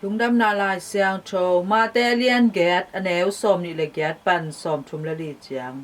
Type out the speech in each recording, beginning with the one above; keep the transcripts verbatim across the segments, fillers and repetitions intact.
Lungdamna Lai Siangtho, Mate a lian giat, a neu sawmnih le giat pan sawmthum le li ciang.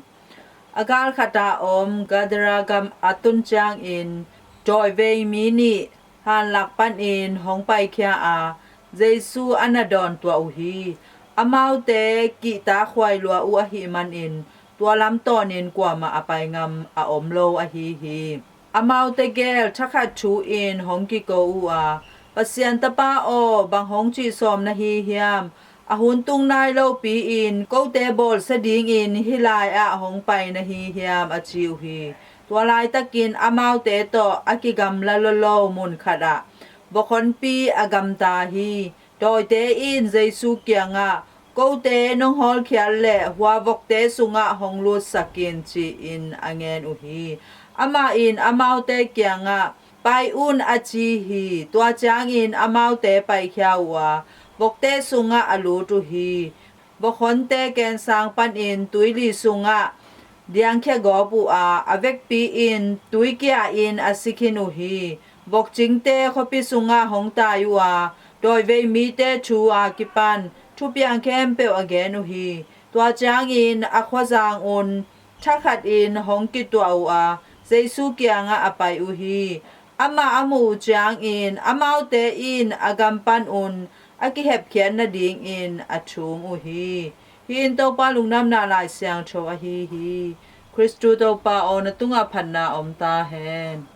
A gal khat a om Gadara gam a tun ciangin, dawivei mi nih hanlak panin hong paikhia a, Jesu a na dawntuah uh hi. Amaute kihtakhuai lua uh ahih manin, tua lam tawnin kuamah a pai ngam a om lo ahi hi. Amaute gel thakhat thu-in hong kiko uh a, Pasian Tapa aw, bang hong cih sawm na hi hiam? A hun tung nai lopi-in kote bawlsia dingin hih lai-ah hong pai na hi hiam? a ci uh hi. Tua laitakin amaute tawh a kigamla lolo mun khatah vok honpi a gamta hi. Dawite in Jesu kiangah, Kote nong hawlkhiat leh hua vokte sungah hong lutsak in, ci-in a ngen uh hi. Amah in amaute kiangah, Pai un, a ci hi. Tua ciangin amaute paikhia uh a, vokte sungah a lut uh hi. Vok honte kensang panin tuili sungah diangkhia gawp uh a, a vekpi-in tui kia-in a si khin uh hi. Vokcingte khuapi sungah hong tai uh a, dawivei mite thu a kipan thupiang khempeuh a gen uh hi. Tua ciangin a khuazang un thakhatin hong kituah uh a, Jesu kiangah a pai uh hi. Amah a muh uh ciangin amaute in a gam panun a kihepkhiat nadingin a thum uh hi. Hih in Topa Lungdamna Lai Siangtho ahi hi. Khristu Topa aw, na tungah phatna om ta hen.